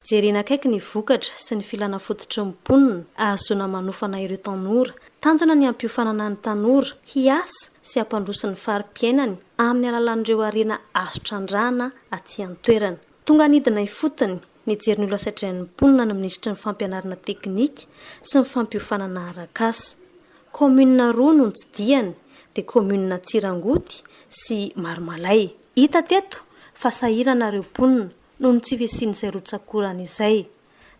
Jerena akaiky ny vokatra sy ny filana fototry ny mponina ahazoana manofana ireo tanora. Tanjona ny hampiofanana ny tanora hiasa sy hampandroso ny fari-piainany amin'ny alalan'ireo harena azo trandrahana aty an-toerana. Tonga nidina ifotony nijery ny olona sedrain'ny mponina ny minisitry ny fampianarana teknika sy ny fampiofanana arak'asa. Kaominina roa no notsidihany dia kaominina Tsirangoty sy Maromalay. Hita teto fa sahirana ireo mponina noho ny tsy fisian'izay rotsak'orana izay.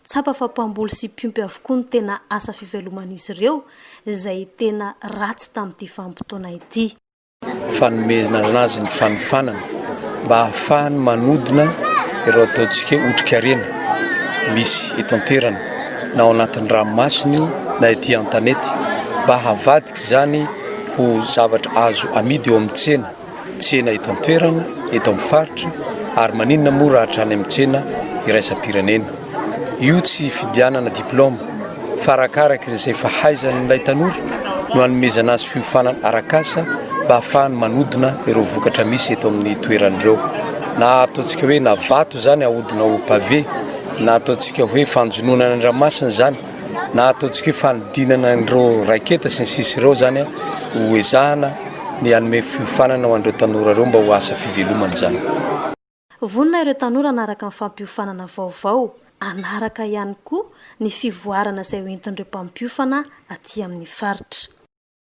Tsapa fa mpamboly sy mpiompy avokoa ny tena asa fiveloman'izy ireo, izay tena ratsy tamin'ity vanim-potoana ity. Fanomezana azy ny fanofanana mba hahafahany manodina ireo ataontsika hoe otrikarena misy eto an-toerana na ao anatin'ny ranomasina io na ety an-tanety mba havadika izany ho zavatra azo amidy eo amin'ny tsena. tsena eto an-toerana, eto amin'ny faritra ary maninona moa raha hatrany amin'ny tsena iraisam-pirenena. Io tsy hifidianana diplaoma fa arakaraka izay fahaizan'ilay tanora no hanomezana azy fiofanana arak'asa mba hahafahany manodina ireo vokatra misy eto amin'ny toerana ireo. Na ataontsika hoe na vato izany ahodina ho pavé, na ataontsika hoe fanjonoana any an-dranomasina izany, na ataontsika hoe fanodinana an'ireo raiketa sy ny sisa ireo izany ho ezahana ny hanome fiofanana ho an'ireo tanora ireo mba ho asa fivelomana izany. Vonona ireo tanora hanaraka ny fampiofanana vaovao, hanaraka ihany koa ny fivoarana izay hoentin'ireo mpampiofana aty amin'ny faritra.